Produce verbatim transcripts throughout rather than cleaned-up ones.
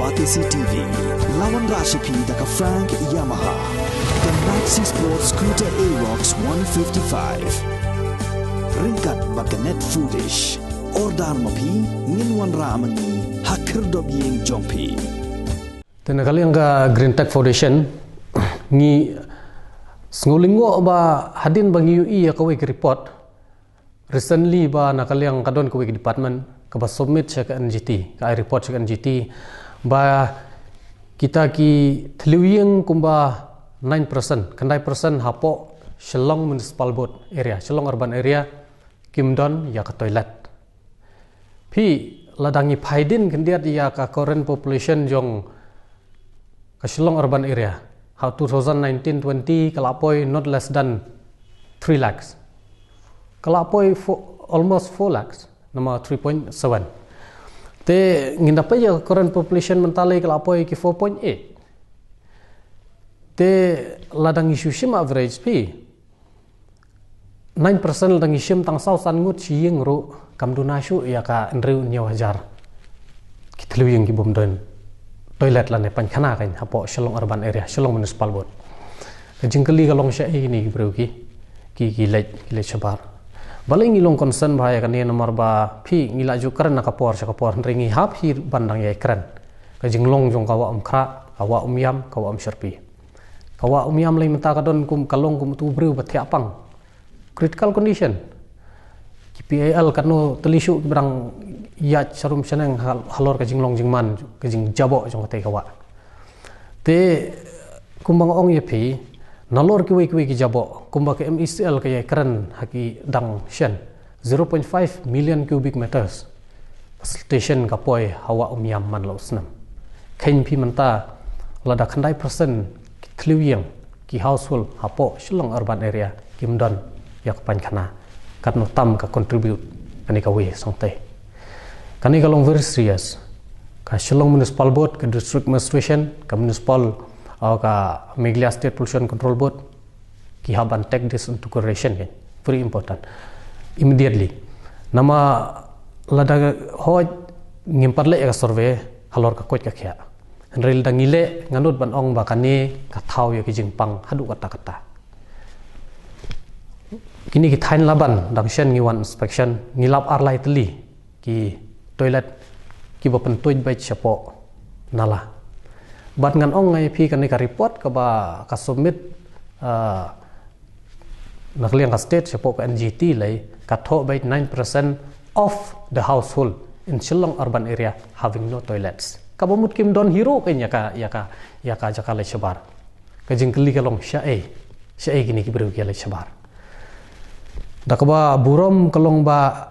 Batesi T V, la wanrah sha phi da ka Frank Yamaha, ka Maxi Sport Scooter Aerox one fifty-five. Ryngkat bad ka Net Foodish. Order ma phi, ngin wanrah ma ngi ha khyrdop ïing jong phi. Te na ka liang ka Green Tech Foundation, ngi sngew lyngngoh ba hadien ba ngi ïohi ïa kawei ka report recently ba na ka liang ka don kawei ka department kaba submit sha ka N G T, ka ai report sha ka N G T, ba kita ki thliew ïing kumba nine percent, khyndai percent hapoh Shillong Municipal Board area, Shillong Urban Area, kim don ïa ka toilet. Phi, lada ngi phai dien khyndiat ïa ka current population jong ka Shillong Urban Area ha two thousand nineteen twenty, ka la poi not less than three lakhs. Ka la poi fo-, almost four lakhs, namar three point seven. Te ngin da peit ïa ka current population mynta lei, ka la poi ki four point eight. Te lada ngi shu shim average, phi, nine percent lada ngi shim tang saw san ngut shi ïing ruh, kam duna shuh ïa ka hynriew hynñiew hajar ki thliew ïing ki bym don toilet lane paikhana kan hapoh Shillong Urban Area, Shillong Municipal Board. Ka jingkylli ka long shaei kine ki briew ki, ki, ki leit, ki leit shabar. Balei ngi long concern bha ïa kane, namar ba phi, ngi la ju kren na ka por sha ka por, hynrei ngi hap hi ban dang ïai kren. Ka jinglong jong ka Wah Umkhrah, ka Wah Umiam, ka Wah Umshyrpi. Ka Wah Umiam lei mynta ka don kum, ka long kum utu u briew ba thiah pang, critical condition. Ki P A L katno tylli shuh kiba dang ïaid sharum shaneng hal-, halor ka jinglong jingman, ka jingjaboh jong katei ka wah. Te kumba nga ong ïa phi, nalor kiwei kiwei ki jaboh, kumba ka M E C L ka ïai kren ha ki dang shen, zero point five million cubic meters facilitation ka poi ha Wah Umiam man la u snem. Kheiñ phi mynta, lada khyndai percent ki thliew ïing, ki household hapoh Shillong Urban Area kim don ïa ka paikhana, katno tam ka contribute kane kawei sngewtei. Kane ka long very serious. Ka Shillong Municipal Board, ka District Administration, ka Municipal, uh, ka Meghalaya State Pollution Control Board, ki hap ban take this into consideration kan. Very important. Immediately. Namar lada hooid ngim pat leh ïa ka survey halor ka koit ka khiah. Hynrei lada ngi leh, nga nud ban ong ba kane ka thaw ïa ki jingpang haduh katta katta. Kine ki thaiñ Laban, dang shen ngi wan inspection, ngi lap ar lai tylli ki toilet kiba pyntuid beit shapoh nala. Bad ngan ong ïa phi, kane ka report kaba ka submit, ah, na ka liang ka state shapoh ka N G T lei, ka thoh beit nine percent of the household in Shillong Urban Area having no toilets. Kaba mut kim don hi ruh kan ïa ka, ïa ka, ïa ka jaka leit shabar. Ka jingkylli ka long shaei, shaei kine ki briew ki leit shabar. Da kaba burom ka long ba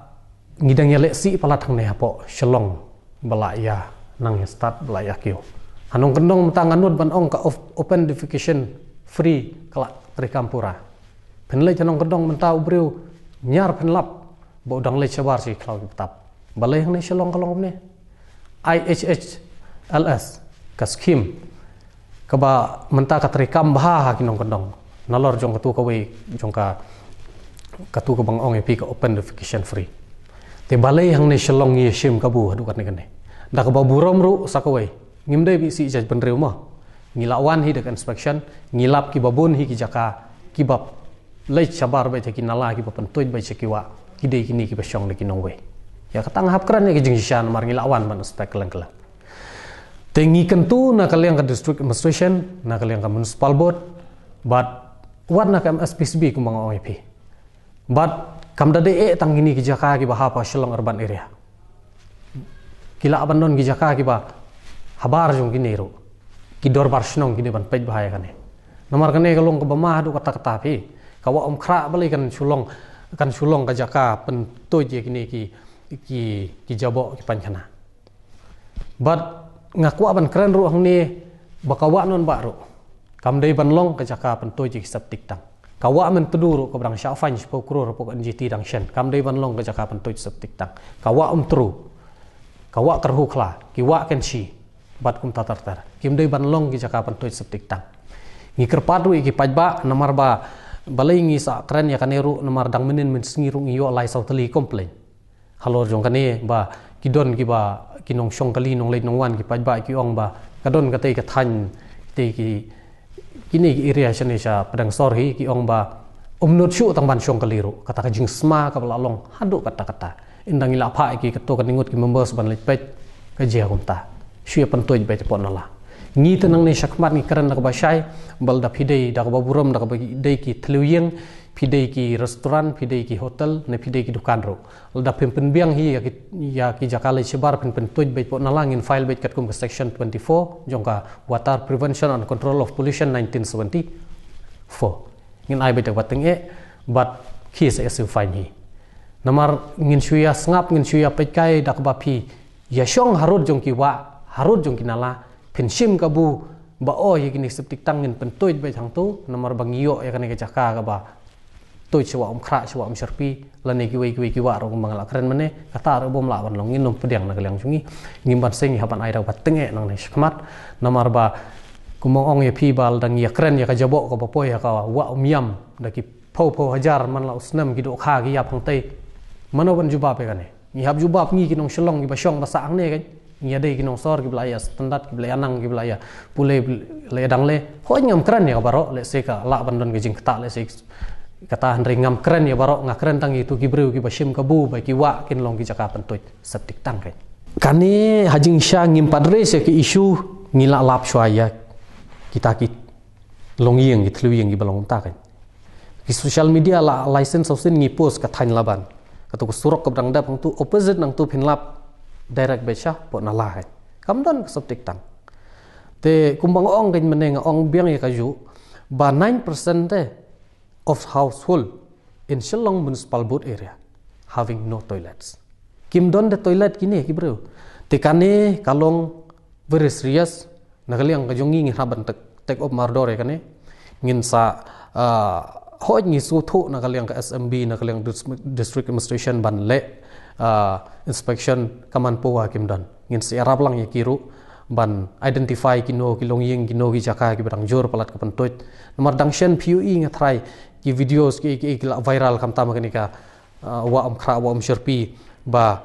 ngi dang ïaleh sih palat hangne hapoh Shillong ba la ïa nang ïa stad, ba la ïa kiew. Ha nongkyndong mynta nga nud ban ong ka of-, open defecation free ka la treikam pura. Phin leit ha nongkyndong mynta u briew ñiar phin lap ba u dang leit shabar sha ki khlaw ki btap. Balei hangne Shillong ka long kumne? I H H L S, ka scheme kaba mynta ka treikam bha ha ki nongkyndong, nalor jong katu kawei, jong ka, katu kaba nga ong ïa phi ka open defecation free. Te balei hangne Shillong ngi ïashim kabu haduh katne katne? Da kaba burom ruh sa kawei, ngim dei ba isih jaitbynriew mo. Ngi la wan hi da ka inspection, ngi lap kiba bun hi ki jaka kiba leit shabar beit ha ki nala, kiba pyntuid beit sha ki wah, ki dei kine kiba shong da ki nongwei. Ïa kata nga hap kren ïa ka jingshisha namar ngi la wan ban inspect kylleng kylleng. Te ngi kyntu na ka liang ka District Administration, na ka liang ka Municipal Board, bad wat na ka M S P C B kumba nga ong ïa phi. Bad kam da dei eh tang kine ki jaka kiba hap ha Shillong Urban Area. Ki lah ban don ki jaka kiba habar jong kine ruh. Ki dorbar shnong ki dei ban peit bha ïa kane. Namar kane ka long kaba ma haduh katta katta phi. Ka Wah Umkhrah balei kan shu long, kan shu long ka jaka pyntuid ïa kine ki, ki, ki jaboh ki paikhana. Bad nga kwah ban kren ruh hangne ba ka Wah Nongbah ruh kam dei ban long ka jaka pyntuid ïa ki septic tank. Ka Wah Myntdu ruh kaba dang shah fine shiphew klur hapoh ka N G T dang shen, kam dei ban long ka jaka pyntuid septic tank. Ka Wah Umtru, ka Wah Kyrhukhla, ki Wah Kynshi, bad kumta ter ter, kim dei ban long ki jaka pyntuid septic tank. Ngi kyrpad ruh ïa ki paidbah namar ba balei ngi sa kren ïa kane ruh namar dang mynnin mynsngi ruh ngi ïoh lai saw tylli complain halor jong kane ba ki don kiba Ki nongshong kali, nongleit nongwan, ki paidbah ki ong ba ka don katei ka thaiñ, te ki, kine ki area shane sha Pdangsor hi, ki ong ba um nud shuh tang ban shong kali ruh, kata ka jingsma kaba la long haduh katta katta. Ynda ngi la phah ïa ki katto katne ngut ki members ban leit peit, ka jia kumta. Shu ïa pyntuid beit hapoh nala. Ngi te nangne shakhmat ngi kren da kaba shai, ba lada phi dei da kaba burom, da kaba dei ki thliew ïing, phi dei ki restaurant, phi dei ki hotel, ne phi dei ki dukan ruh, lada phin pynbiang hi ïa ki, ïa ki jaka leit shabar, phin pyntuid beit hapoh nala, ngin file beit katkum ka section twenty-four jong ka Water Prevention and Control of Pollution nineteen seventy-four. Ngin ai beit da kaba tyngeh bad ki sa ïa siew fine hi. Namar ngin shu ïa sngap, ngin shu ïa peitkai da kaba phi ïa shong harud jong ki wah, harud jong ki nala, phin shim kabu ba o ïa kine ki septic tank ngin pyntuid beit hangto, namar ba ngi ïoh ïa kane ka jaka kaba tuid sha Wah Umkhrah, sha Wah Umshyrpi, lane kiwei kiwei ki wah ruh kumba nga la kren mynne, kata ruh bym lah ban long, ngin ym pdiang na ka liang jong ngi. Ngim banse, ngi hap ban ai da kaba tyngeh nangne shakhmat, namar ba kumba nga ong ïa phi ba lada ngi ïa kren ïa ka jaboh kaba poi ha ka Wah Umïam da ki phew phew hajar man la u snem ki dohkha ki ïap hangtei. Mano ban jubab ïa kane? Ngi hap jubab ngi ki nong Shillong kiba shong ba sah hangne kan. Ngi ïa dei ki nongsor kiba la ïa standard, kiba la ïa nang, kiba la ïa pule, la ïa dangle. Hooid, ngam kren ïa ka baroh, lehse ka lah ban don ka jingktah, lehse kata, hynrei ngam kren ïa baroh, nga kren tang ïa kitu ki briew kiba shim kabu ba ki wah kin long ki jaka pyntuid septic tank kan. Kane ha jingshisha ngim pat raise ïa ki issue, ngi la lap shuwa ïa kita ki longïing, ki thliew ïing kiba long kumta kan. Ki social media la, lai sien saw sien ngi post ka thaiñ Laban. Katu ka surok kaba dang dep hangtu, opposite nangtu phin lap direct beit shapoh nala kan. Kam don ka septic tank. Te kumba nga ong kan mynne, nga ong biang ïa kajuh ba nine percent te of household in Shillong Municipal Board area having no toilets. Kim don de toilet kine ki briew. Te kane ka long very serious. Na ka liang ka jong ngi, ngi hap ban take, take up mardor ïa kane. Ngin sa, ah, hooid ngi sngewthuh na ka liang ka S M B, na ka liang dis-, district administration ban leh, ah, inspection, ka manpower kim don. Ngin sa ïarap lang ïa ki ruh ban identify kino ki longïing, kino ki jaka kiba dang jur palat ka pyntuid. Namar dang shen phi ïohi, nga tharai ki videos ki, ki, ki la viral khamtam kane ka, ah, Wah Umkhrah, Wah Umshyrpi, ba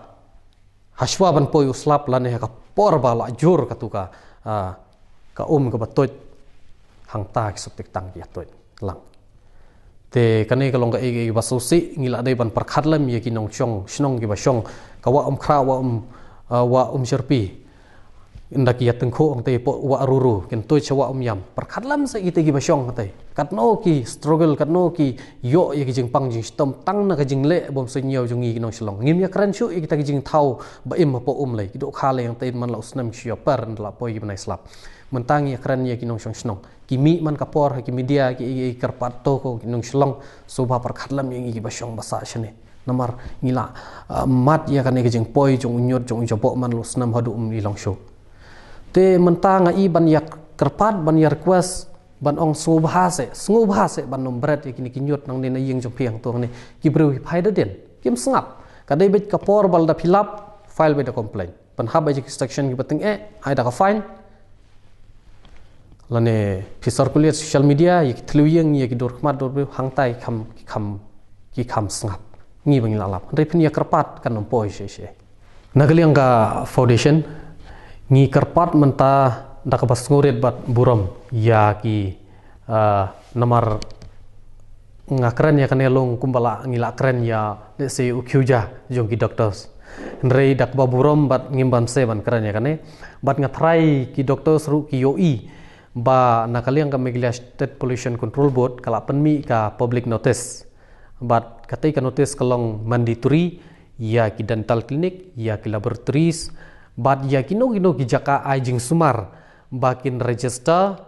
hashwa ban poi u slap lane ha ka por ba la jur katu ka, ah, ka um kaba tuid, hangta ki septic tank ki ïa tuid lang. Te kane ka long kaei kaei ba sngewsih, ngi la dei ban pyrkhat lem ïa ki nongshong shnong kiba shong ka Wah Umkhrah, Wah Um, ah, Wah Umshyrpi. Ynda ki ïa tyngkhuh hangtei hapoh Wah Ruru, kin tuid sha Wah Umïam. Pyrkhat lem seh kita kiba shong hangtei. Katno ki struggle, katno ki ïoh ïa ki jingpang jingshitom tang na ka jingleh bym suidñiew jong ngi ki nong Shillong. Ngim ïa kren shuh ïa kita ki jingthaw ba im hapoh Umlei. Ki dohkha lei hangtei man la u snem ki shu ïa per, ynda la poi ki bnai slap. Mynta ngi ïa kren ïa ki nongshong shnong. Ki mih man ka por ha ki media ki, ki, ki kyrpad to ko ki nong Shillong, sngewbha pyrkhat lem ïa ngi kiba shong ba sah shane. Namar ngi la, ah, mad ïa kane ka jingpoi jong u ñiut jong u jaboh man la u snem haduh um i long shuh. Te mynta nga i ban ïa kyrpad, ban ïa request, ban ong sngewbha seh, sngewbha seh ban ym bret ïa kine ki ñiut nangne na ïing jong phi hangto hangne. Ki briew ki phai da dien, kim sngap. Ka dei beit ka por ba lada phi lap, file beit da complaint. Pynhap beit ïa ki section kiba tyngeh, ai da ka fine. Lane phi circulate social media, ïa ki thliew ïing, ïa ki dur khmat dur briew, hangta ki kham, ki kham, ki kham sngap. Ngi ba ngi la lap. Hynrei phin ïa kyrpad kan ym poi shisha. Na ka liang ka foundation, ngi kyrpad mynta da kaba sngewrit bad burom ïa ki, ah, namar nga kren ïa kane long kumba la ngi la kren ïa, let's say, u khiew ja jong ki doctors. Hynrei da kaba burom bad ngim banse ban kren ïa kane. Bad nga tharai ki doctors ruh ki ïohi ba na ka liang ka Meghalaya State Pollution Control Board ka la pynmih ka public notice. Bad katei ka notice ka long mandatory ïa ki dental clinic, ïa ki laboratories, bad ïa kino kino ki jaka ai jingsumar ba kin register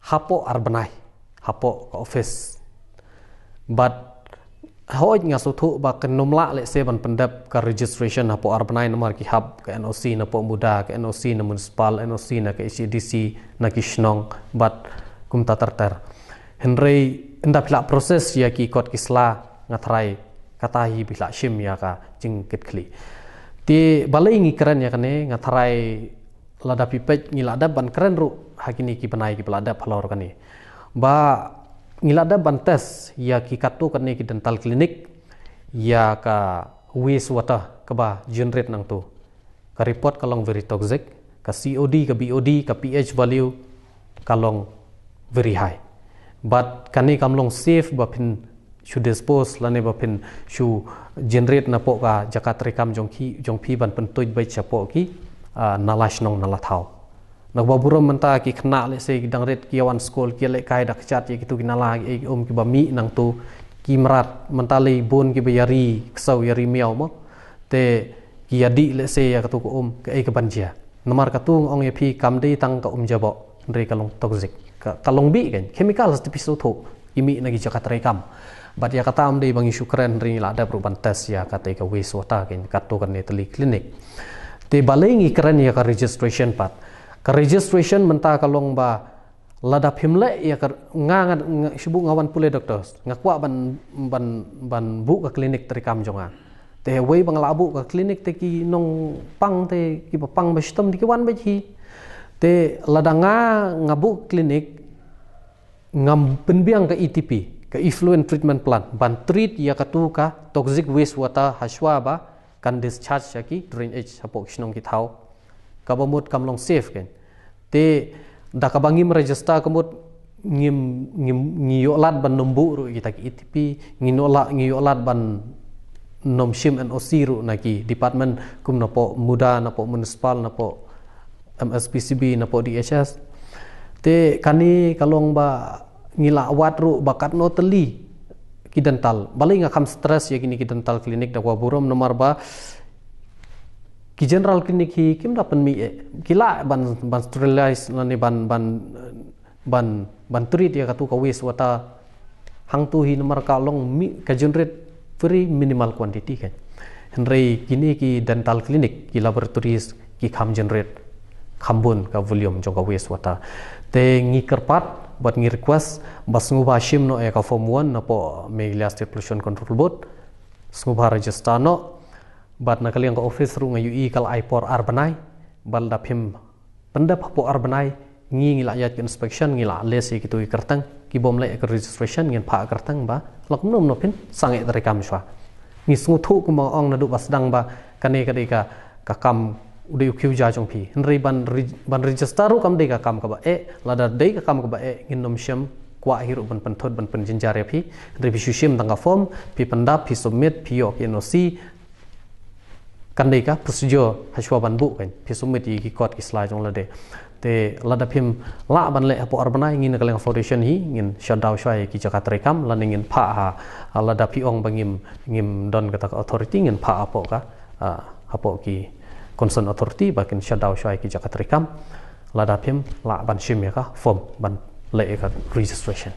hapoh ar bnai, hapoh ka office. Bad hooid nga sngewthuh ba kan ym lah lehse ban pyndep ka registration hapoh ar bnai namar ki hap ka N O C na poh MUDA, ka N O C na municipal, N O C na ka H A D C, na ki shnong, bad kumta ter ter. Hynrei ynda phi la process ïa ki kot ki sla, nga tharai kata hi phi la shim ïa ka jingkitkhlieh. Te balei ngi kren ïa kane, nga tharai lada phi peit ngi la dep ban kren ruh ha kine ki bnai kiba la dep halor kane. Ba ngi la dep ban test ïa ki katto katne ki dental clinic ïa ka waste water kaba generate nangto. Ka report ka long very toxic, ka C O D, ka B O D, ka pH value ka long very high. But kane kam long safe ba phin shu dispose lane ba phin shu generate napoh ka jaka treikam jong phi, jong phi ban pyntuid beit shapoh ki, ah, nala shnong nala thaw. Na kaba burom mynta ki khynnah lehse ki dang rit ki wan skul ki lehkai da kjat ïa kitu ki nala, ïa ki um kiba mih nangtu, ki mrad mynta lei bun kiba ïari ksew ïari miaw mo. Te ki ïadih lehse ïa katu ka um, kaei kaban jia. Namar katu nga ong ïa phi kam dei tang ka um jaboh, hynrei ka long toxic. Ka, ka long bih kan, chemicals te phi sngewthuh, ki mih na ki jaka treikam. Bad ïa kata ym dei ba ngi shu kren, hynrei ngi la dep ruh ban test ïa katei ka waste water kan, katto katne tylli clinic. Te balei ngi kren ïa ka registration pat. Ka registration mynta ka long ba lada phim leh ïa ka, nga, nga, nga shu buh, nga wan pule doctors, nga kwah ban, ban, ban buh ka clinic treikam jong nga. Te wei ba nga la buh ka clinic te ki nongpang te kiba pang ba shitom te ki wan beit hi. Te lada nga, nga buh clinic, ngam pynbiang ka E T P, ka effluent treatment plant, ban treat ïa katu ka toxic waste water hashwa ba kan discharge sha ki drainage hapoh ki shnong ki thaw. Kaba mut kam long safe kan. Te da kaba ngim register ka mut ngim, ngim, ngi ïoh lad ban nym buh ruh kita ki E T P, ngi ïoh lad, ngi ïoh lad ban nym shim N O C ruh na ki department kum napoh MUDA, napoh municipal, napoh M S P C B, napoh D H S. Te kane ka long ba ngi la wad ruh ba katno tylli ki dental. Balei nga kham stress ïa kine ki dental clinic da kaba burom, namar ba ki general clinic hi kim da pynmih eh. Ki lah ban, ban sterilize lane ban, ban, ban, ban treat ïa katu ka waste water hangtu hi, namar ka long mi, ka generate very minimal quantity kan. Hynrei kine ki dental clinic, ki laboratories ki kham generate kham bun ka volume jong ka waste water. Te ngi kyrpad bad ngi request ba sngewbha shim noh ïa ka form one napoh Meghalaya State Pollution Control Board. Sngewbha register noh. Bad na ka liang ka office ruh nga ïohi ka la ai por ar bnai. Bad lada phim pyndep hapoh ar bnai, ngi, ngi la ïaid ka inspection, ngi la list ïa kitu ki kyrteng, ki bym leh ka registration, ngin phah kyrteng ba la kumno kumno phin sangeh treikam shuwa. Ngi sngewthuh kumba nga ong naduh ba sdang ba kane ka dei ka, ka kam u dei u khiew ja jong phi. Hynrei ban re-, ban register ruh kam dei ka kam kaba eh, lada dei ka kam kaba eh, ngin nym shym kwah hi ruh ban pynthut ban pynjynjar ïa phi. Hynrei phi shu shim tang ka form, phi pyndap, phi submit, phi ïoh ki N O C, kan dei ka procedure hashwa ban buh kan, phi submit ïa ki kot ki sla jong lade. Te lada phim lah ban leh hapoh ar bnai, ngi na ka liang foundation hi ngin shutdown shuwa ïa ki jaka treikam, lane ngin phah ha, ha lada phi ong ba ngim, ngim don kata ka authority, ngin phah hapoh ka, ah, hapoh ki concern authority ba kin shutdown shuwa ïa ki jaka treikam lada phim lah ban shim ïa ka form ban leh ïa ka registration.